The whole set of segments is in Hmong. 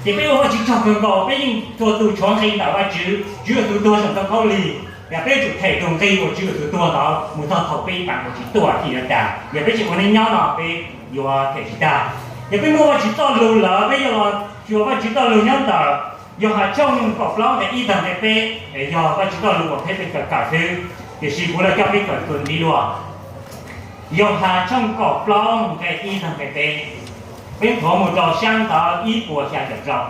Ces peb ua Vajtswv tsaug kawg nkaus, peb yeej txhua tus tshuav nqi ntawm Vajtswv, Tswv Yexus tuag saum ntoo khaub lig, yog peb yuav tsum them tus nqi uas Tswv Yexus tuag ntawd mus txog thaum peb ib pas nkaus tsis tuaj thiaj yuav tas. Yog peb tsis ua neej nyob no peb yuav them tsis tag. Yog peb muaj Vajtswv txoj lus lawm, peb yuav los xyuas Vajtswv txoj lus nyob ntawm Yauhas tshooj kaum plaub nqe ib txog nqe peb, yog Vajtswv txoj lus uas peb peb kawm kawm xwb, tiam sis kuv los coj peb kawm tus ntxiv dua. Yauhas tshooj kaum plaub nqe ib txog nqe peb, peb nthuav mus rau sab ntawv ib puas xya caum rau.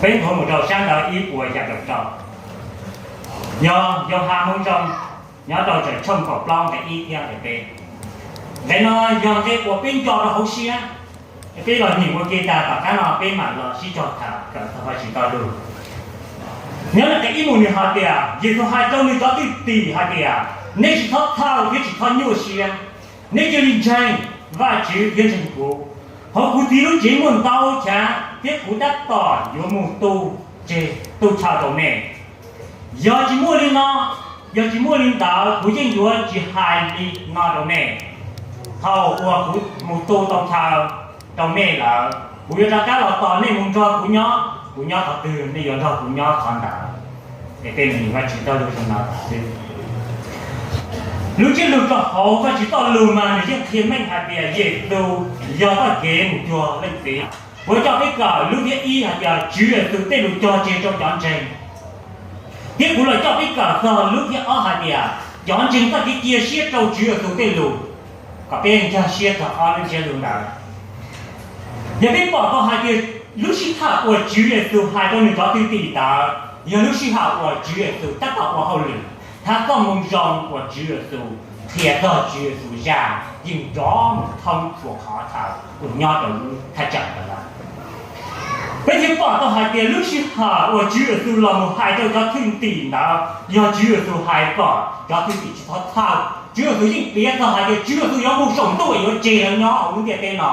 Peb nthuav mus rau sab ntawv ib puas xya caum rau. Yog Yauhas Moo Zoo nyob rau tshooj kaum plaub nqe ib thiab nqe peb. Nqe no yog nqe uas peb nco rau hauv siab, peb los nyeem ua ke tag tom qab no peb mam los sib cog tham kawm txog Vajtswv txoj lus. Nyob nqe ib mus nws hais tias, Yexus hais rau nws cov thwj tim hais tias, nej tsis txhob txhawj thiab tsis txhob nyuaj siab, nej cia li ntseeg Vajtswv thiab ntseeg kuv. Hauv kuv Txiv lub tsev muaj ntau chav, thiab kuv tab tom yuav mus tu tseg, tu chaw rau nej. Yog tsis muaj li no, yog tsis muaj li ntawd kuv yeej yuav tsis hais li no rau nej. Thaum uas kuv mus tu tau chaw rau nej lawm, kuv yuav rov qab los tos nej mus nrog kuv nyob. Kuv nyob qhov twg nej yuav nrog kuv nyob qhov ntawd. Es tej me nyuam Vajtswv txoj lus zoo no xwb. Lub ntsiab lus rau hauv Vajtswv txoj lus mas nws yeej qhia meej hais tias Yexus yog txoj kev mus cuag leej txiv. Kuv coj peb kawm lub ntsiab ib hais tias Tswv Yexus tej lus cog tseg rau cov ntseeg. Thiab kuv los coj peb kawm txog lub ntsiab ob hais tias cov ntseeg txoj kev cia siab rau Tswv Yexus tej lus, kom peb nkag siab txog ob lub ntsiab lus ntawd. Yog peb pom tau hais tias lub sij hawm uas Tswv Yexus hais rau nws cov thwj tim ntawd yog lub sij hawm uas Tswv Yexus tab tom ua hauj lwm, thiab txoj moo zoo uas Tswv Yexus qhia txog Tswv Yexus zaj yeej nrov mus thoob txhua qhov chaw uas nyob rau lub thaj tsam ntawd lawm. Peb thiaj pom tau hais tias lub sij hawm uas Tswv Yexus los mus hais rau cov thwj tim ntawd yog Tswv Yexus hais kom cov thwj tim tsis txhob txhawj. Tswv Yexus yeej piav txog hais tias Tswv Yexus yuav mus saum ntuj es yuav tseg lawv nyob hauv lub ntiaj teb no.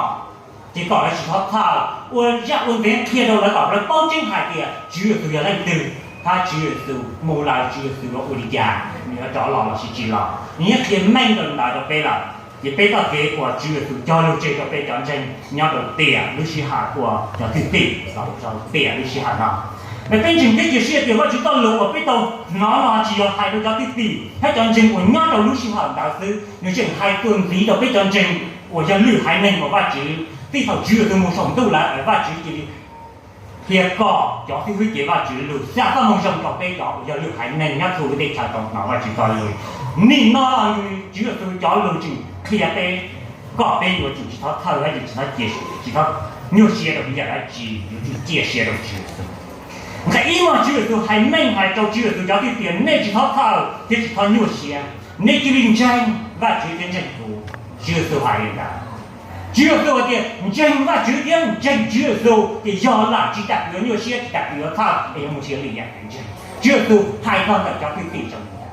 Ces kom lawv tsis txhob txhawj, ua zaj ua ntev qhia rau lawv kom lawv paub tseeb hais tias Tswv Yexus yog leej twg, thiab Tswv Yexus mus lawm Tswv Yexus yuav ua li cas, nws yuav rov los los sis tsis los. Nws yeej qhia meej rau ntawd rau peb lawm. Ces peb txoj kev uas Tswv Yexus cog lus tseg rau peb cov ntseeg nyob rau tiam lub sij hawm uas cov thwj tim los rau tiam lub sij hawm no. Mas peb ntseeg thiab cia siab tias Vajtswv txoj lus uas peb tau hnov no tsis yog hais rau cov thwj tim thiab cov ntseeg uas nyob rau lub sij hawm ntawd xwb, nws tseem hais tuaj ntxiv rau peb cov ntseeg uas yog lwm haiv neeg uas Vajtswv, txij thaum Tswv Yexus mus saum ntuj lawm Vajtswv cia li qhia kom cov xib hwb cev Vajtswv lus xa txoj moo zoo rau peb cov uas yog lwm haiv neeg nyob txhua lub teb chaws tau hnov Vajtswv txoj lus. Nim no Tswv Yexus cov lus tseem qhia peb kom peb yuav tsum tsis txhob txhawj, yuav tsum tsis txhob cia, tsis txhob nyuaj siab rau ib yam dab tsi, yuav tsum cia siab rau Tswv Yexus. Nqe ib no Tswv Yexus hais meej hais rau Tswv Yexus cov thwj tim tias nej tsis txhob txhawj thiab tsis txhob nyuaj siab, nej cia li ntseeg Vajtswv thiab ntseeg kuv. Tswv Yexus hais li ntawd. Tswv Yexus hais tias ntseeg Vajtswv thiab ntseeg Tswv Yexus ces yog lawm, tsis tas yuav nyuaj siab, tsis tas yuav txhawj es yuav mus nrhiav lwm yam kev ntseeg. Tswv Yexus hais txog ntawm cov thwj tim zoo li ntawd.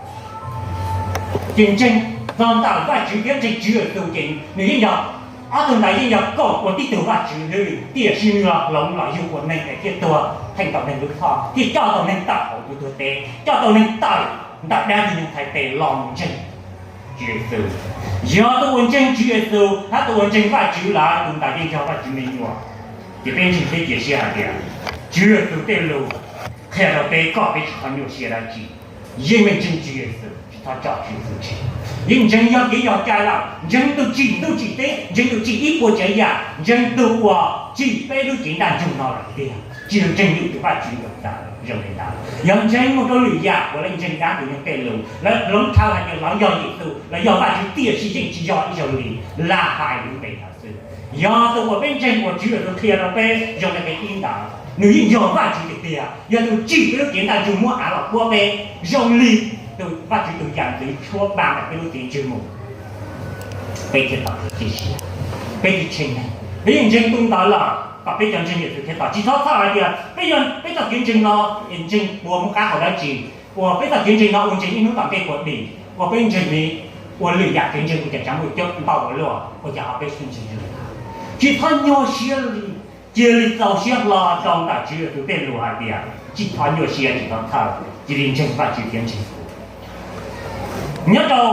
Ces ntseeg txog ntawm Vajtswv thiab ntseeg Tswv Yexus ces nws yeej yog, ob tug ntawd yeej yog kaum ua tib tug Vajtswv xwb, tiam sis nws los hloov los yug ua neeg es thiaj tuag theej tau neeg lub txhoj, thiaj coj tau neeg tawm hauv tus tuag teb, coj tau neeg tawm ntawm dab ntxwg nyoog thaiv tes los mus ntseeg Tswv Yexus. Yog tus uas ntseeg Tswv Yexus hab tus uas ntseeg Vajtswv lawm, tus ntawd yeej yog Vajtswv me nyuam. Ces peb ntseeg thiab cia siab hais tias Tswv Yexus tej lus qhia rau peb kom peb tsis txhob nyuaj siab dab tsi. Yeej meej ntseeg Tswv Yexus, tsis txhob tso Tswv Yexus tseg. Yeej ntseeg yog kev yog cai lawm, ntseeg tus tsim ntuj tsim teb, ntseeg tus tsim ib puas tsav yam, ntseeg tus uas tsim peb lub cev ntaj ntsug no lawm tiag. Tsis yog ntseeg lwm tus vaj tswv yog ntawd zoo li ntawd. Yog ntseeg mus rau lwm yam uas lawv ntseeg dab ntxwg nyoog tej lus, lawv hloov dhau hais tias lawv yog Yexus, lawv yog Vajtswv tiam sis yeej tsis yog ib zaug li, lam hais lub npe ntawd xwb. Yog tus uas peb ntseeg uas Tswv Yexus qhia rau peb zoo li nqe ib ntawd, nws yeej yog Vajtswv tiag tiag, yog tus tsim peb lub cev ntaj ntsug muab av los puab peb zoo li tus Vajtswv tus yam ntxwv tshuab npa ntawm peb lub cev ntswg mus. Peb thiaj tau cia siab, peb thiaj tshee neeg. Peb yeej ntseeg tus ntawd lawm kom peb cov ntseeg Yexus thiaj tau tsis txhob txhawj hais tias peb yog peb txoj kev ntseeg no es ntseeg puas muaj qab hau dab tsi, uas peb txoj kev ntseeg no ua ntseeg ib hnub tom ntej puas dim, uas peb ntseeg li ua lwm yam kev ntseeg ua cas tsav muaj coob ntau ua luaj, ua cas ho peb tsis ntseeg li. Tsis txhob nyuaj siab li, cia li txaus siab hlo rau ntawm Tswv Yexus tej lus hais tias tsis txhob nyuaj siab tsis txhob txhawj, cia li ntseeg Vajtswv thiab ntseeg kuv. Nyob rau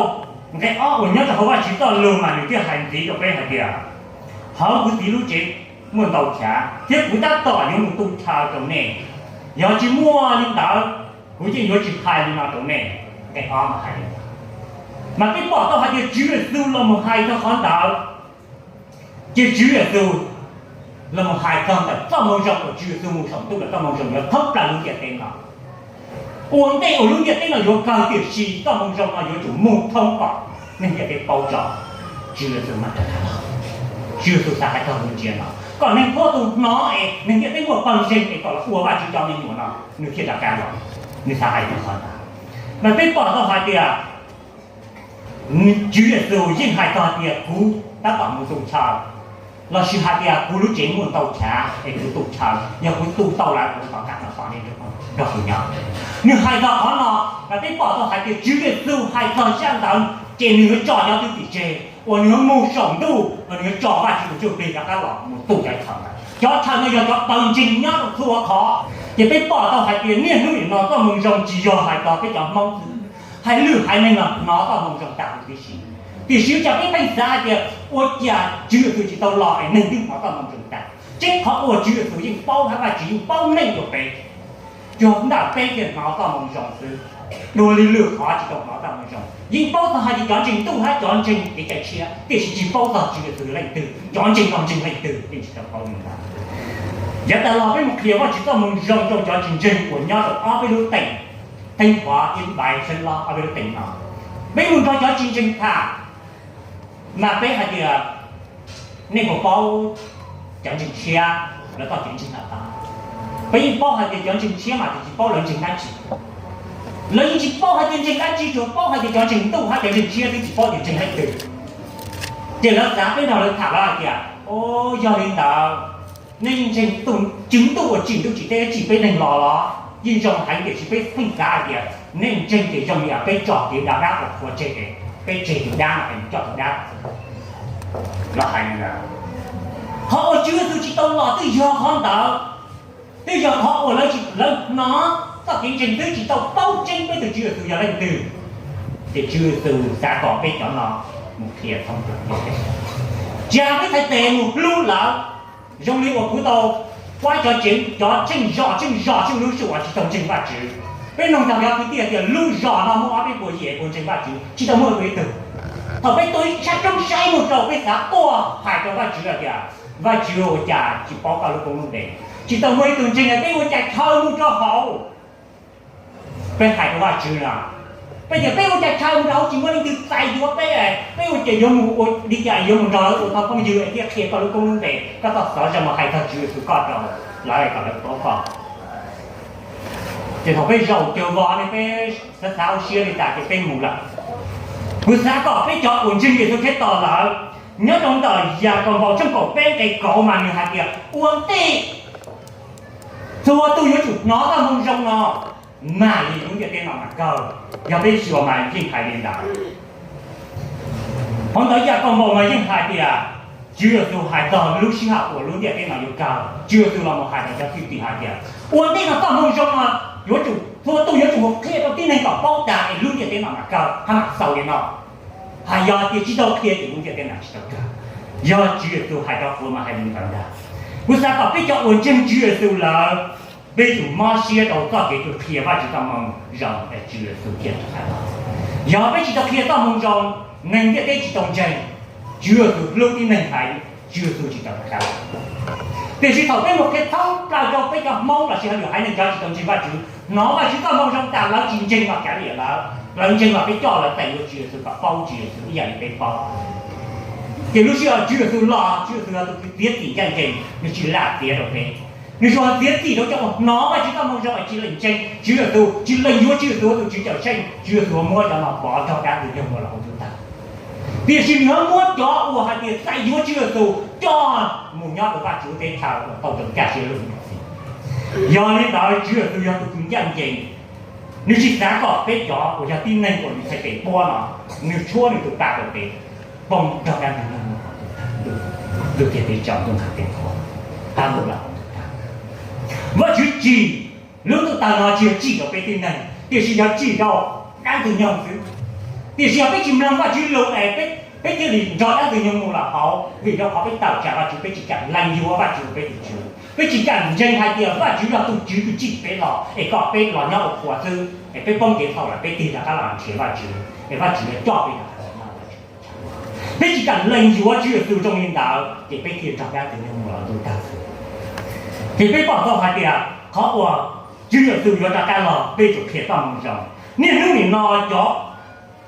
Nqe ob uas nyob rau hauv Vajtswv txoj lus mas nws thiaj hais ntxiv rau peb hais tias, hauv kuv txiv lub tsev muaj ntau chav thiab kuv tab tom yuav mus tu chaw rau nej. Yog tsis muaj li ntawd, kuv yeej yuav tsis hais li no rau nej. Nqe ob mas hais li ntawd. Mas peb pom tau hais tias Tswv Yexus los mus hais txog qhov ntawd, ces Tswv Yexus los mus hais txog ntawm txoj moo zoo uas Tswv Yexus mus saum ntuj ntawm txoj moo zoo yuav thoob plaws lub ntiaj teb no. Ua ntej uas lub ntiaj teb no yuav kawg, tiam sis txoj moo zoo no yuav tsum mus thoob kom neeg ntiaj teb paub tso Tswv Yexus mas rov qab los. Tswv Yexus xav hais txog lub ntsiab no kom neeg qhuab tus hnov es neeg ntiaj teb muaj pawg ntseeg es kom los ua Vajtswv cov me nyuam no nws thiaj rov qab los. Nws xav hais txog qhov ntawd. Mas peb pom tau hais tias Tswv Yexus yeej hais txog tias kuv tab tom mus tu chaw, lossis hais tias kuv lub tsev muaj ntau chav es kuv tu chaw, yog kuv tu tau lawm kuv tom qab no tos nej nrog kuv nyob. Nws hais txog qhov no, mas peb pom tau hais tias Tswv Yexus hais txog zaj ntawd ces nws yuav tso cov thwj tim tseg uas nws yuav mus saum ntuj uas nws yuav tso Vajtswv tus ntsuj plig rov qab los mus tu cov chaw ntawd. Cov chaw no yog cov pawg ntseeg nyob rau txhua qhov. Ces peb pom tau hais tias niaj hnub nim no txoj moo zoo tsis yog hais txog peb cov Hmoob xwb, hais lwm haiv neeg los hnov txoj moo zoo tag huv tib si. Tiam sis ua cas peb pheej xav hais tias ua cas Tswv Yexus tsis tau los es neeg twb hnov txoj moo zoo tag? Tseeb qhov uas Tswv Yexus yeej paub hab Vajtswv yeej paub meej dua peb, cuag ntawm peb thiaj hnov txoj moo zoo xwb. Dua li lwm qhov tsis tau hnov txoj moo zoo, yeej paub txog hais tias cov ntseeg ntuj hab cov ntseeg kev cai tshiab, tiam sis tsis paub txog Tswv Yexus yog leej twg, cov ntseeg tau ntseeg leej twg yeej tsis tau paub li ntawd. Yav tas los peb mus qhia Vajtswv txoj moo zoo rau cov tsis ntseeg uas nyob rau ob peb lub teem, Theej Phov, Ib Npaiv, Xeeb Lob, ob peb lub teem no. Peb mus nrog cov tsis ntseeg tham, mas peb hais tias nej puas paub cov ntseeg tshiab lawv txoj kev ntseeg no tau? Peb yeej paub hais tias cov ntseeg tshiab mas tsis paub lawv ntseeg dab tsi. Lawv yeej tsis paub hais tias ntseeg dab tsi, tsuas paub hais tias cov ntseeg ntuj hab cov ntseeg tshiab twb tsis paub tias ntseeg leej twg. Ces lawv xav peb nrog lawv tham, lawv hais tias, o, yog li ntawd nej yeej ntseeg tus tswv ntuj uas tsim ntuj tsim teb tsim peb neeg los los? Yeej zoo heev, tiam sis peb pheej xav hais tias nej ntseeg ces zoo li peb tso kev dav dab uas qhuav tseg, peb tseg tus dab no es coj tus dab los hais li ntawd. Qhov uas Tswv Yexus tsis tau los twb yog qhov ntawd, twb yog qhov uas lawv hnov txoj kev ntseeg twb tsis tau paub tseeb peb tus Tswv Yexus yog leej twg. Ces Tswv Yexus xav kom peb cov no mus qhia thoob plaws, tsis hais peb txhais tes mus hlub lawv, zoo li uas kuv tau pab cov tsev, cov tsheej zos tsheej zos tsheej lub sij hawm uas tsis tau ntseeg Vajtswv. Peb noog tau cov kwv tij tias lub zos no muaj ob peb puas yim puas ntseeg Vajtswv, tsis tau muaj ib tug. Thaum peb tuaj ib tshab roob saib mus rau, peb xav tuaj hais rau Vajtswv hais tias, Vajtswv, ua cas tsis paub koj lub koob lub npe? Tsis tau muaj ib tug ntseeg, peb ua cas chaw mus rau hauv? Peb hais rau Vajtswv no, peb tias peb ua cas chaw mus rau hauv tsis muaj leej twg txais yuav peb, peb ua cas yuav mus ua li cas yuav mus nrog lawv ua tau phooj ywg thiab qhia koj lub koob lub npe, koj txoj xov zoo mus hais txog Tswv Yexus koj rau lawv kom lawv paub koj? Ces thaum peb zaum caws vos ne, peb xav xav ua siab li cas ces peb mus lawm. Kuv xav kom peb cov uas ntseeg Yexus Khetos lawm, nyob rau ntawm Yakaunpaus tshooj kaum peb nqe kaum mas nws hais tias ua ntej txhua tus yuav tsum hnov txoj moo zoo no, mam li lub ntiaj teb no mam kawg. Yog peb xyuas mas yeej hais li ntawd. Qhov ntawd Yakaunpaus mas yeej hais tias Tswv Yexus hais txog lub sij hawm uas lub ntiaj teb no yuav kawg. Tswv Yexus los mus hais rau cov thwj tim hais tias ua ntej no txoj moo zoo no yuav tsum, txhua tus yuav tsum mus qhia rau tib neeg kom paub tas es lub ntiaj teb no mam kawg hab mam xaus li no. Hais yog tias tsis tau qhia ces lub ntiaj teb no tsis tau kawg. Yog Tswv Yexus hais rau kuv mas hais li ntawd ntag. Kuv xav kom peb cov uas ntseeg Tswv Yexus lawm, peb yuav tsum mob siab rau txoj kev qhia Vajtswv txoj moo zoo es Tswv Yexus thiaj rov qab los. Yog peb tsis tau qhia txoj moo zoo, neeg ntiaj teb tsis tau ntseeg, Tswv Yexus hlub tib neeg heev, Tswv Yexus tsis tau rov qab los. Tiam sis thaum peb mus qhia thoob plaws rau peb cov Hmoob lossis hauj lwm haiv neeg cov tsis tau ntseeg Vajtswv, hnov Vajtswv txoj moo zoo tas lawv tsis ntseeg los kav liam lawv, lawv ntseeg los peb coj lawv txais yuav Tswv Yexus kom paub Tswv Yexus ib yam li peb paub. Ces lub sij hawm Tswv Yexus los, Tswv Yexus yog tus txiav txim ncaj ncees, nws tsis lam txiav rau peb. Nws tsuas txiav txim rau cov uas hnov Vajtswv txoj moo zoo es tsis lees ntseeg Tswv Yexus, tsis lees yuav Tswv Yexus ua tus Tswv cawm seej, Tswv Yexus ua muab cov no pov nrog dab ntxwg nyoog mus los ua ntuj tag. Tiam sis nws yuav muab cov uas hais tias txais yuav Tswv Yexus coj mus nyob rau Vajtswv teb chaws uas tau rau kaj siab lug ntxiv. Yog li ntawd Tswv Yexus yog tus ncaj ncees, nws tsis xav kom peb cov uas yog tib neeg uas nws txhais tes puab no, nws tshuab nws tus pa rau peb poob nrog dab ntxwg nyoog mus, ntuj thiaj teb tsaus ntuj nqhis tes qhua, hab mus los ua ntuj tag. Vajtswv tsim lub ntuj tawg no tsis yog tsim rau peb tib neeg, tiam sis yog tsim rau dab ntxwg nyoog xwb. Tiam sis yog peb tsis mloog Vajtswv lus es peb thiaj li nrog dab ntxwg nyoog mus lawm hauv, vim rau qhov peb tawm tsam Vajtswv, peb tsis kam lees yuav Vajtswv ua peb tus Tswv, peb tsis kam ntseeg hais tias Vajtswv yog tus Tswv twg tsim peb los es kom peb los nyob ua qhua xwb, es peb poob kev txhaum lawm peb tig rov qab los nrhiav Vajtswv es Vajtswv yuav coj peb rov qab los nyob ua Vajtswv. Peb tsis kam lees yuav Tswv Yexus zoo li ntawd ces peb thiaj nrog dab ntxwg nyoog mus los ntuj tag xwb. Ces peb pom tau hais tias qhov uas Tswv Yexus yuav rov qab los peb yuav tsum qhia txoj moo zoo. Niaj hnub nim no cov,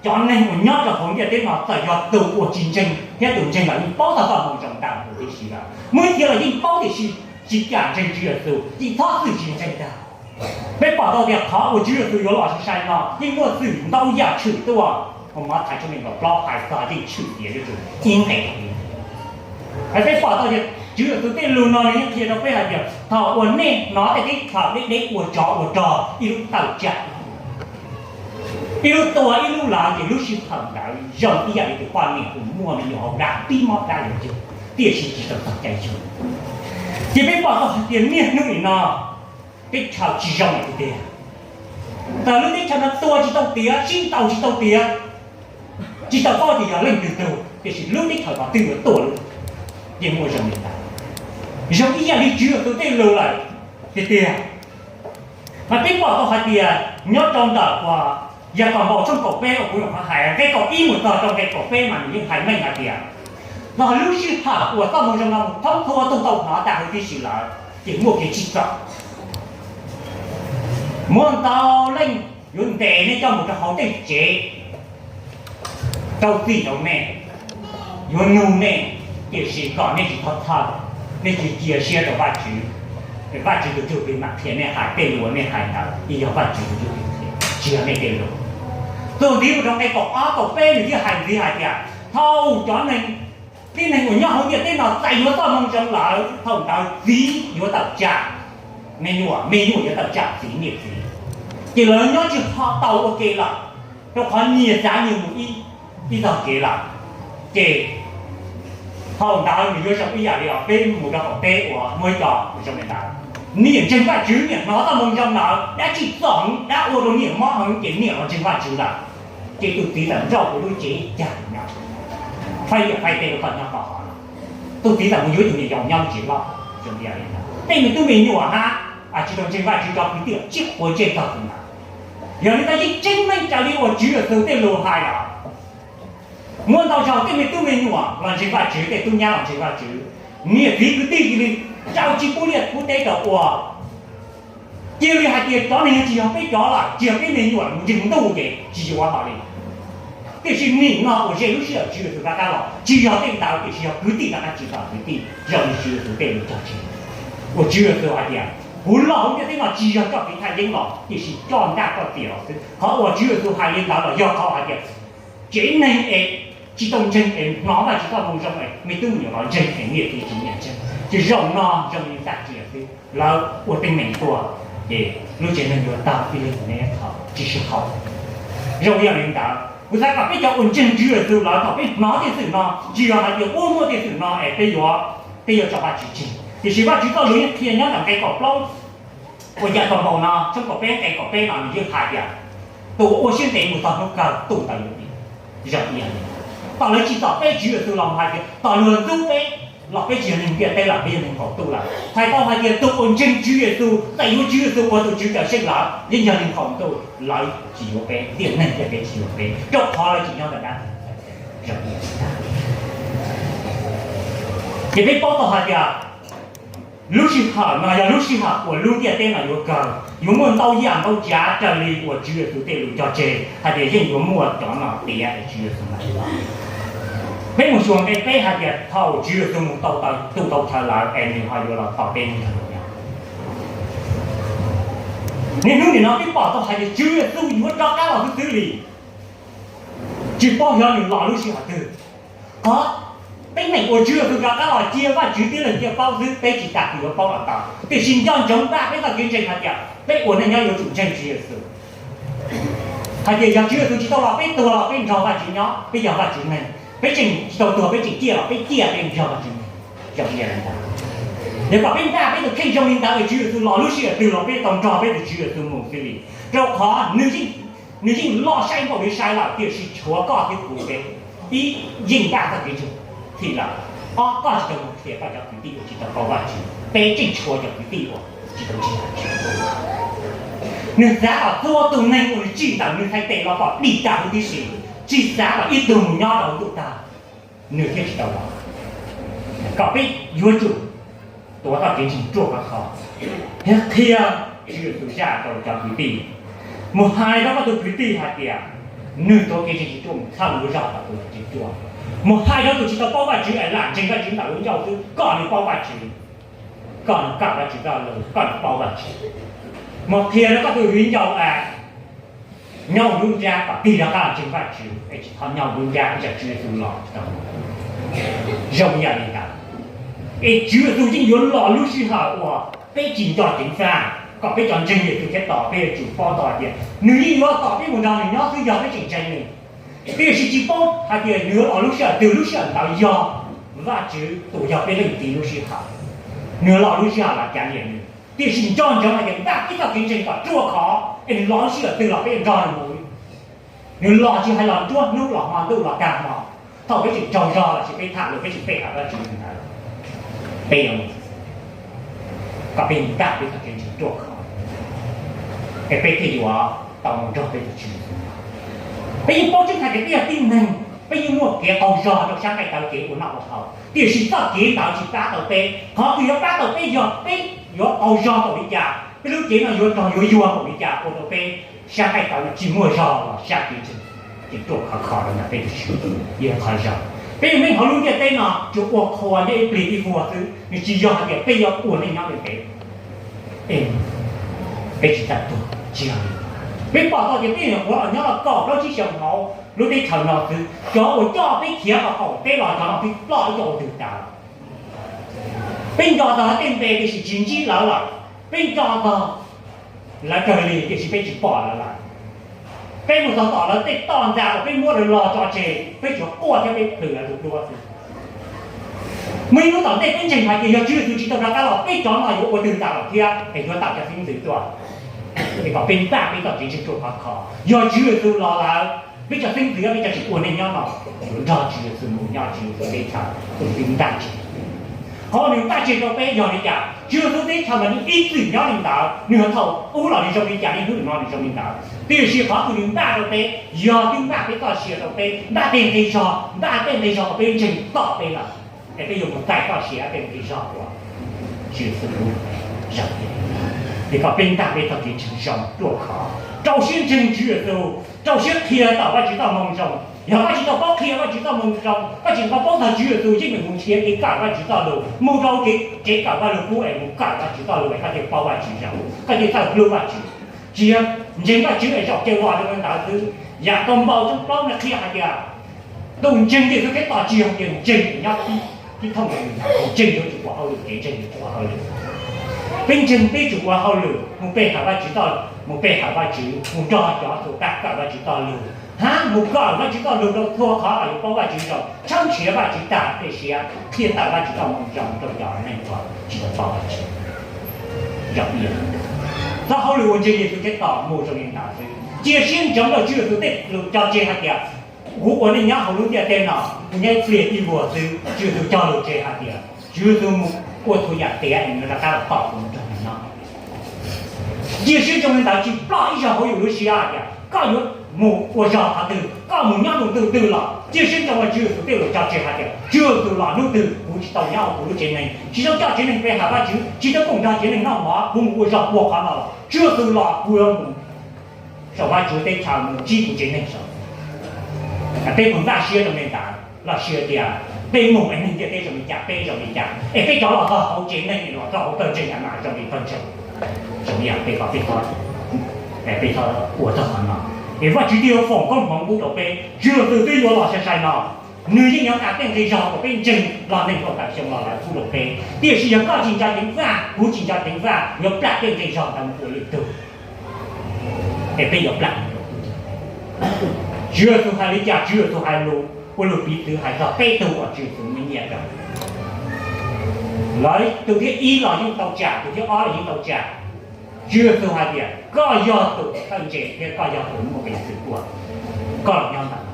cov neeg uas nyob rau hauv ntiaj teb no txawm yog tus uas tsis ntseeg thiab tus ntseeg los yeej paub txog txoj moo zoo ntau huv tib si lawm. Muaj ib txhia los yeej paub tiam sis tsis kam ntseeg Tswv Yexus, yeej txhob txwm tsis ntseeg ntag. Peb pom tau tias qhov uas Tswv Yexus yuav los sai sai no yeej muaj xwm ntau yam tshwm tuaj, uas Mathais tshooj nees nkaum plaub hais txog yeej tshwm tias yuav tsum ib nqe. Peb pom tau tias Tswv Yexus tej lus no nws yeej qhia rau peb hais tias thaum uas nej hnov tej kev khaum deb deb ua tsov ua rog ib lub tawm tsam, ib lub tua ib lub lawv, ces lub sij hawm ntawd zoo ib yam li tus poj niam uas muaj me nyuam hauv dab pib mob dab yuav yug, tiam sis tsis tau txog caij yug. Ces peb pom tau hais tias niaj hnub nim no teb chaws tsis zoo lawm tiag tiag. Txawm lub teb chaws no tua tsis tau tiav, sib ntaus tsis tau tiav, tsis tau paub tias yog leej twg tug, tiam sis lub teb chaws no twb yuav tuaj lawm, yeej muaj zoo li ntawd. Zoo ib yam li Tswv Yexus tej lus lawm tiag tiag. Mas peb pom tau hais tias nyob rau ntawm uas Yakaunpaus tshooj kaum peb uas kuv nyuam qhuav hais nqe kaum ib mus txog rau nqe kaum peb mas nws yeej hais meej hais tias txog lub sij hawm uas txoj moo zoo no mus thoob txhua tus tau hnov tag huv tib si lawm ces muaj kev tsim txom. Muaj ntau leej yuav ntes nej coj mus rau hauv tej tsev, rau txim rau nej, yuav nug nej, tiam sis kom nej tsis txhob txhawj, nej tsis cia siab rau Vajtswv. Vajtswv tus Ntsuj Plig mam qhia nej hais tej lus uas nej hais ntawd, yeej yog Vajtswv tus Ntsuj Plig qhia, tsis yog nej tej lus. Txuas ntxiv mus rau nqe kaum ob kaum peb nws thiaj hais ntxiv hais tias thaum cov neeg, tib neeg uas nyob hauv ntiaj teb no txais yuav txoj moo zoo lawm, thaum ntawd txiv yuav tawm tsam me nyuam, me nyuam yuav tawm tsam txiv niam txiv, ces lawv nyob tsis tau ua ke lawm, rau qhov nyias xav nyias mus ib, ib tog kev lawm. Ces thaum ntawd nws yuav zoo ib yam li os, peb mus rau qaum teb uas muaj ib co zoo li ntawd, niam ntseeg Vajtswv, niam hnov txoj moo zoo ntawd, dab tsim txom heev, dab ua rau niam mob heev, ces niam los ntseeg Vajtswv lawm. Ces tus txiv txawm nrauj tus lub cev ib cag nyob, faib liaj faib teb rau koj nyob koj hov no. Tus txiv txawm mus yuav tus niam yau nyob lub tsev loj. Tej me tub me nyuam hab, tsis tau ntseeg Vajtswv cov kwv tij tsib quav ntsej txog tus ntawd. Yog li ntawd yeej tseeb meej raws li uas Tswv Yexus tej lus hais lawm. Muaj ntau zaus tej me tub me nyuam los ntseeg Vajtswv, tej tub nyab los ntseeg Vajtswv, niam txiv kwv tij cia li rau tsis pub liaj pub teb rau ua. Cia li hais tias cov neeg no tsis yog peb cov lawm, tsis yog peb me nyuam, mus ntseeg ntuj ces tsis yuav hlo li. Tiam sis nim no uas ze lub sij hawm Tswv Yexus rov qab los, tsis yog tej ntawd, tiam sis yog kwv tij rov qab tsim txom kwv tij, zoo li Tswv Yexus tej lus cog tseg, uas Tswv Yexus hais tias kuv los hauv ntiaj teb no tsis yog coj kev thaj yeeb los, tiam sis coj ntaj coj txiaj los xwb. Qhov uas Tswv Yexus hais li ntawd los yog qhov hais tias tsev neeg es tsis tau ntseeg es hnov Vajtswv txoj moo zoo es me tub me nyuam los ntseeg es niam txiv tsis nyiam ntseeg, ces zaum no zoo li tag cia xwb, lawv ua teeb meem tuaj, ces lub tsev neeg yuav tawg ib leeg neb thaum tsis sib haum. Zoo li yog li ntawd, kuv xav kom peb cov uas ntseeg Tswv Yexus lawm thaum peb hnov tej xwm no, tsis yog hais tias ua muaj tej xwm no es peb yuav, peb yuav tso Vajtswv tseg, tiam sis Vajtswv txoj lus yeej qhia nyob ntawm nqe kaum plaub uas Yakaunpaus no tshooj kaum peb nqe kaum peb no nws yeej hais tias tus uas ua siab ntev mus txog hnub kawg tus ntawd yuav dim. Zoo ib yam li ntawd, tom lawv tsim txom peb, Tswv Yexus los hais tias tom luag ntxub peb los peb tsis yog neeg ntiaj teb lawm, peb yog neeg nkaum ntuj lawm. Hais tau hais tias tus uas ntseeg Tswv Yexus, txawm yuav Tswv Yexus ua tus Tswv cawm seej lawm, yeej yog neeg nkaum ntuj, lawv tsis yuav peb, tiam neeg ntiaj teb tsis yuav peb, rau qhov lawv tsis nyob ntawm dab Ces peb paub tau hais tias lub sij hawm no yog lub sij hawm uas lub ntiaj teb no yuav kawg, yuav muaj ntau yam ntau tsav raws li uas Tswv Yexus tej lus cog tseg hais tias yeej yuav muaj cov no tiav es Tswv Yexus mam li los. Peb mus xyuas nqe peb hais tias thaum Tswv Yexus mus tau, tu tau chaw lawm es nws ho yuav los tos peb mus nrog nws nyob. Niaj hnub nim no peb pom tau hais tias Tswv Yexus yuav rov qab los xwb xwb li, tsis paub xyov nws los lub sij hawm twg. Qhov teeb meem uas Tswv Yexus rov qab los cia Vajtswv tib leeg thiaj paub xwb, peb tsis tas twg yuav paub los tau. Tiam sis nco ntsoov npaj peb txoj kev ntseeg hais tias peb ua neej nyob yuav tsum ntseeg Tswv Yexus. Hais tias yog Tswv Yexus tsis tau los peb tuag los peb nrog Vajtswv nyob, peb yog Vajtswv neeg. Peb tseem tsis tau tuag, peb tseem ciaj los peb ciaj, peb nrog Vajtswv neeg. Zoo li ntawd, yog kom peb npaj peb tus kheej zoo li ntawd es Tswv Yexus los lub sij hawm twg los peb tau nrog peb tus Tswv Yexus mus xwb li. Rau qhov nws yeej Nws yeej loj saib npaum li saib lawm, tiam sis tshuav koj thiab kuv peb ib yeej npaj txoj kev ntseeg thim lawm. Ob, koj tsis tau mus qhia koj cov kwv tij uas tsis tau paub Vajtswv, peb tseem tshuav cov kwv tij uas tsis tau ntseeg Vajtswv. Nws xav kom txhua tus neeg uas nws tsim ntawm nws txhais tes los kom dim tag huv tib si, tsis xav kom ib tug mus nyob rau hauv ntuj tag, nws thiaj tsis tau los. Kom peb yuav tsum tuav txoj kev ntseeg ruaj khov kho thiab qhia Tswv Yexus zaj rau cov kwv tij. Mus hais rau koj tus kwv tij hais tias nws tuav kev ntseeg tsis ruaj, mus txhawb nws lub zog kom tus ntseeg ruaj. Mus hais rau tus tsis tau paub Vajtswv es lam ntseeg Vajtswv ntawm lub ncauj xwb, koj nws paub Vajtswv, koj nws kawm Vajtswv txoj lus, koj nws paub Vajtswv. Mus qhia rau koj tus viv ncaus nyob hauv lub nrab kom tig rov qab los ntseeg Vajtswv es tsis txhob nyob hauv lub nrab ib tsam Tswv Yexus los tsis tau. Zoo ib yam li ntawd, es Tswv Yexus yeej yuav los lub sij hawm uas peb tsis nco ceev faj, kom peb cov ntseeg Yexus Khetos peb yuav tsum paub tau hais tias nws yeej yuav tos peb mus nrog nws nyob xwb yog peb tseem ntseeg nws. Tiam sis tsis paub hais tias nws yuav los lub sij hawm twg, lub sij hawm ntawd yog Vajtswv tus yog peb leej txiv lub sij hawm, nws los lub sij hawm los cav liam nws. Tiam sis nco ntsoov hais tias npaj peb txoj kev ntseeg kom ruaj khov es nws los lub sij hawm twg los peb nrog nws mus. Nws los tsis hais los nruab hnub los hmo ntuj los tag hmo, thaum peb tseem tsaug zog los sis peb tham lus peb tseem peb hawm Vajtswv li ntawd, peb yuav mus, kom peb npaj peb txoj kev ntseeg ruaj khov es peb thiaj yuav tau mus nrog peb tus Tswv. Peb yeej paub tseeb hais tias peb yog tib neeg, peb yeej muaj kev qaug zog rau sab nqaij tawv kev ua noj ua haus, tiam sis txoj kev ntawd tsis pab tau peb. Qhov uas yuav pab tau peb yog peb yuav qaug zog npaum li cas, peb lub cev no yuav rog yuav yuag npaum li cas ua rau peb sab nqaij tawv no tsis muaj zog los sab kev ntseeg tseem ruaj khov kho rau ntawm peb tus Tswv. Yog qhov zoo, peb yog neeg hauv lub ntiaj teb no tsuas ua qhua nyob ib plig ib vuag xwb, nws tsis yog hais tias peb yuav ua neej nyob li peb. Peb tsis txawj tuag, tsis yog li. Peb pom tau tias peb nyuam qhuav los nyob los kaum plaub tsib xyoos hauv lub teb chaws no xwb, cov uas coj peb khiav los qaum teb los cov no twb ploj ib co ua twg tas. Peb nco txog lawv tej npe tiam sis tsis ntsib lawv lawm. Peb nco txog lawv kawg li tiam sis peb tsis pom lawv lawm. Peb mus txog tom lawv tej toj ntxa uas peb muab lawv los tso tseg, peb tsuas quaj thiab peb plhws lawv tus duab xwb. Muaj ib hnub tom ntej peb ntseeg hais tias yog Tswv Yexus tsis tau rov qab los peb cov no yuav ua twg tas lawm thiab es yuav tawm cov xeeb ntxwv tuaj. Es kom peb npaj peb txoj kev ntseeg ruaj khov kho, yog Tswv Yexus los lawm peb cov xeeb ntxwv peb cov tsis ua neej nyob no yuav nrog Tswv Yexus mus nyob Tswv Yexus teb chaws tus twb npaj tseg. Qhov nws npaj tseg rau peb yog li cas? Tswv Yexus teb chaws mas nws ib txwm nyob li ntawd, nws thaum ub los nws zoo li cas, nws hnub no nws zoo li ntawd, tiam sis qhov uas nws npaj rau peb yog twb npaj peb txoj sia rau peb, npaj tej nqi zog, npaj tej nqi zog kom peb ntseeg tom peb lawm, es peb yuav mus txais txoj sia tej nqi zog uas Tswv Yexus zoo. Es kom peb npaj peb txoj kev ntseeg zoo ruaj khov, rau siab ntseeg Tswv Yexus, rau siab qhia tawm Vajtswv txoj moo zoo. Yog koj tsis tau paub qhia Vajtswv txoj moo zoo, koj tsis tau paub txog Tswv Yexus, yeej meem mus nrhiav kev kawm Vajtswv txoj lus, mus rau kev, kev kawm Vajluskub es mus kawm Vajtswv txoj lus es koj thiaj paub Vajtswv zoo, koj thiaj txawj hlub Vajtswv. Tsis yog ntseeg Vajtswv es zaum caw los rau ntawd xwb. Yam tau npau tsoob plaub no qhia hais tias tus ntseeg Yexus Khetos tsis yog tias ntseeg nyob tib thooj, ntseeg yuav tsum ua hauj lwm, kev ntseeg yuav tsum ua hauj lwm. Peb ntseeg peb tsum ua hauj lwm, mus pe hawm Vajtswv txoj, mus pe hawm Vajtswv, mus nrog cov txhua tus kawm Vajtswv txoj lus, hab mus kawm Vajtswv txoj lus rau txhua qhov los yuav paub Vajtswv zoo, tshawb nrhiav Vajtswv tag tej siab, qhia tawm Vajtswv txoj moo zoo rau cov neeg uas tsis tau paub Vajtswv. Txoj hauj lwm uas ntseeg Yexus Khetos mus zoo li ntawd xwb. Cia siab ntsoov rau Tswv Yexus tej lus cog tseg hais tias, kuv ua neej nyob hauv lub ntiaj teb no, kuv nyob ib pliag ib vuag xwb. Tswv Yexus cog lus tseg hais tias Tswv Yexus mus ua txhua yam tiav es nws rov qab los tos kuv mus nrog nws nyob. Cia siab ntsoov li ntawd, tsis ploj ib zaug hauv yus lub siab hais tias koj yuav mus ua zog qhov twg, koj mus nyob rau tus twg los cia siab ntsoov Tswv Yexus tej lus cog tseg hais tias Tswv Yexus los hnub twg kuv tsis tau nyob hauv kuv lub tsev neeg, tsis tau coj tsev neeg pe hawm Vajtswv, tsis tau koom nrog tsev neeg noj mov, kuv mus ua zog puag qhov no los Tswv Yexus los kuv yuav mus saum Vajtswv teb chaws mus ntsib kuv tsev neeg saud. Peb puas npaj siab zoo li ntawd los sis tias peb mus es neeg ntiaj teb zoo li cas, peb zoo li cas, es peb cov los txog hauv tsev neeg, los txog hauv pawg ntseeg mas zoo li pawg ntseeg, zoo li peb, peb, peb ua txog qhov no, es Vajtswv twb yuav foom koob hmoov pub rau peb, Tswv Yexus twb yuav los sai sai no, nws yeej yuav nqa tej nqi zog uas peb ntseeg los neeg kaum tawm xyoo los lawm pub rau peb. Tiam sis yog koj tsis nco ceev faj, kuv tsis nco ceev faj, yuav plam tej nqi zog ntawd mus ua lwm tug, es peb yuav plam mus rau tug. Tswv Yexus hais li cas, Tswv Yexus hais lus ua lus piv txwv hais txog peb tug uas Tswv Yexus muaj nyiaj rau. Lawv tus thib ib los yeej tau tsam, tus thib ob los yeej tau tsam. Tswv Yexus hais tias koj yog tus txawj ntse thiab koj yog tus muaj peev xwm ua, koj los nyob ntawm no.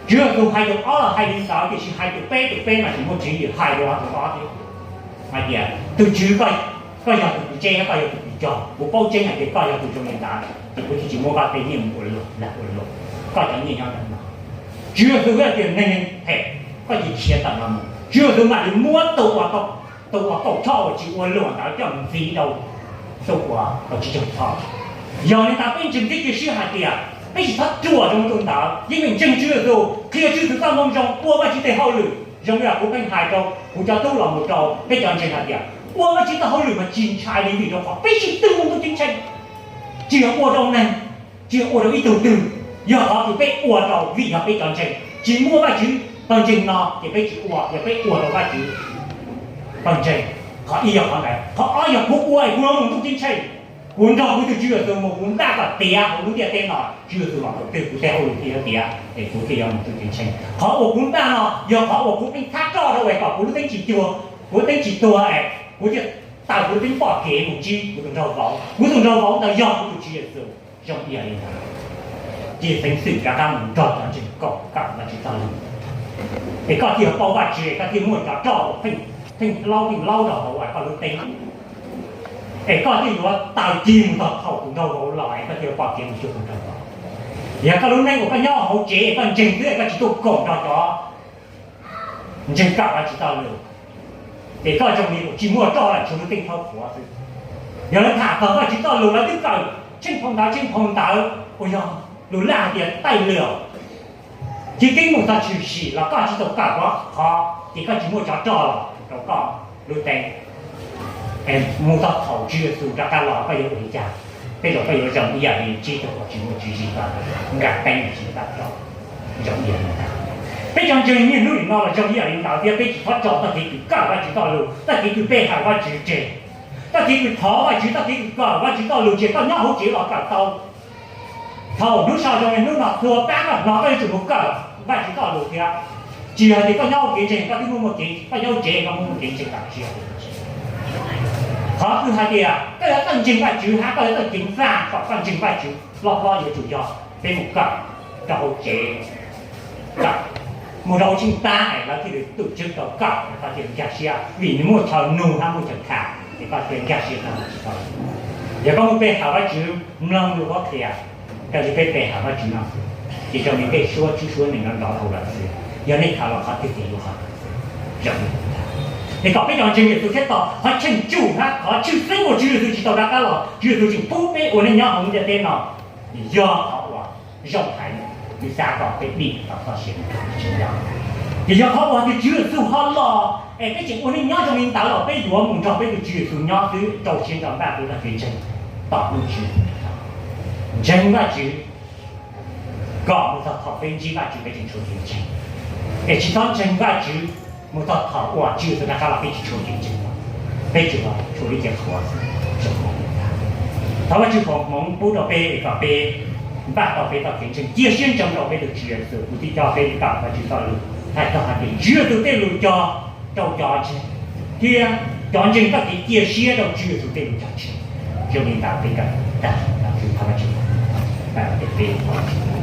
Tswv Yexus hais tus ob los hais li ntawd, tiam sis hais tus peb, tus peb mas tsis muaj tswv yim, hais rau tus ob thiab. Hais tias tus Tswv, koj yog tus ntse, koj yog tus kws cog, kuv paub tseeb hais tias koj yog tus zoo li ntawd, ces kuv thiaj tsis muab koj tej nyiaj mus ua luam, ua luam, koj cov nyiaj nyob ntawm no. Tswv Yexus hais tias neeg phem, koj cia li khiav tawm los mus. Tswv Yexus mam li muab tus uas, tus uas kaum choj uas tsis ua luam ntawd coj mus ntxiv rau tus uas kaum tsib caug choj. Yog li ntawd peb ntseeg thiab cia siab hais tias peb tsis txhob ruam rau tus ntawd, yeej meem ntseeg Tswv Yexus, qhia Tswv Yexus txoj moo zoo, ua Vajtswv tej hauj lwm zoo li kuv pheej hais rau kuv cov tub los mus rau peb cov ntseeg hais tias ua Vajtswv txoj hauj lwm mas tsis ntshai li, vim rau qhov peb sib tw ua ntuj ceeb tsheej, tsis yog ua rau neeg, tsis yog ua rau ib tug twg, yog qhov twg peb ua rau, vim yog peb cov ntseeg. Tsis muaj Vajtswv pawg ntseeg no ces peb tsis ua, yog peb ua rau Vajtswv pawg ntseeg. Qhov ib yog qhov ntawd. Qhov ob yog kuv ua es kuv yuav mus ntuj ceeb tsheej, kuv nrog kuv tus Tswv Yexus mus, kuv npaj kom tiav hauv lub ntiaj teb no, Tswv Yexus los thaum twg kuv tej hauj lwm thiaj yuav tiav es kuv thiaj yuav mus ntuj ceeb tsheej. Qhov uas kuv npaj no yog qhov uas kuv pheej thab roj rau es kom kuv lub teeb tsis tuag, kuv lub teeb tsis tuag es kuv thiaj tawm kuv lub teeb pom kev mus ntsib kuv tus nraug vauv. Kuv tus nraug vauv ntawd yog kuv tus Tswv Yexus. Zoo ib yam li ntawd, cia li xeev xwm rov qab mus nrog cov ntseeg koom kawm Vajtswv txoj lus, es koj thiaj paub Vajtswv, es koj thiaj muaj cov roj uas pheej, pheej laub pheej laub rau hauv koj lub teeb, es koj thiaj yuav taws cig mus txog thaum tus nraug vauv los es koj thiaj pom kev mus cuag tus nraug vauv. Yog koj lub neej uas koj nyob hauv tsev es koj ntseeg xwb es koj tsis tuaj koom nrog cov ntseeg kawm Vajtswv txoj lus, es koj zoo li tsis muaj roj lawm, tshuav lub teeb thaub qhuav xwb. Yog lawv tham txog Vajtswv txoj lus lawv twb kawm tsheej phau ntawv tsheej phau ntawv uas yog lus Laj hais tias taij lwm, ci keeb mus txog tshwm sim los koj tsis tau kawm qhov, ces koj tsis muaj cov roj los rau koj lub teeb. Mus txog thaum Tswv Yexus rov qab los koj yuav ua li cas? Tej zaum koj yuav zoo ib yam li tsib tug uas tsis muaj tswv yim, nqa teeb tsis muaj roj, zoo ib yam li ntawd. Peb cov ntseeg niaj hnub nim no los zoo ib yam li ntawd thiab, peb tsis txhob tso txoj kev kws kawm Vajtswv txoj lus, txoj kev kws pe hawm Vajtswv tseg, txoj kev kws thov Vajtswv, txoj kev kws kawm Vajtswv txoj lus tseg, koj nyob hauv tsev los kawm tau. Thaum hnub sau zoo li hnub no txhua pab koj hnov koj yuav tsum mus kawm Vajtswv txoj lus thiab. Tsis yog tias koj nyob hauv kev ntseeg koj twb muaj muaj kev, koj nyob hauv tsev koj muaj muaj kev ntseeg tam sim. Qhov kws hais tias koj yuav txawj ntseeg Vajtswv hab koj yuav txawj ceev faj kom koj ntseeg Vajtswv hlob hlob yuav tsum yog peb mus kawm rau hauv tsev, kawm mus rau hauv tsheej pab es lawv thiaj li tu tswv tau koj es koj thiaj nkag siab vim nws muaj chaw nug hab muaj chaw tham es koj thiaj nkag siab tau Vajtswv txoj lus. Yog koj muaj pe hawm Vajtswv mloog lus qhuab qhia, koj cia peb pe hawm Vajtswv no, ces zoo li tej suab tswb suab nees nrov nrov hauv lawm xwb. Yog nej tham los qhov twg ces yuav qhov ntawd xwb. Zoo li ntawd, es kom peb cov ntseeg Yexus thiab tos qhov cheem tsum hab qhov tshwj xeeb uas Tswv Yexus tsis tau rov qab los, Tswv Yexus tseem pub peb ua neej nyob hauv ntiaj teb no, yog qhov uas zoo heev, nws xav kom peb dim tau txoj sia rau Tswv Yexus. Ces yog qhov uas tias Tswv Yexus ho los es peb tseem ua neej nyob zoo li ntawd los peb yuav mus nrog peb tus Tswv Yexus nyob xwb rau siab ntso npaj peb txoj kev ntseeg tom hnub Tswv Yexus rov qab los. Ntseeg Vajtswv kom mus txog thaum peb ntsib Vajtswv peb tseem tshuav kev ntseeg, es tsis txhob ntseeg Vajtswv mus txog thaum uas Tswv Yexus rov qab los peb tsis tshuav kev ntseeg, peb tsuas tshuav ib ce qhuav xwb. Thov Vajtswv foom hmoov pub rau peb es kom peb npaj tau peb txoj kev ntseeg, cia siab ntseeg rau peb tus Tswv Yexus. Kuv tij coj peb li tawm Vajtswv txoj lus hais txog hais tias Tswv Yexus tej lus cog rau cov ntseeg thiab cov ntseeg txoj kev cia siab rau Tswv Yexus tej lus cog tseg. Zoo li ntawd peb kawm tag, thov Vajtswv pab peb.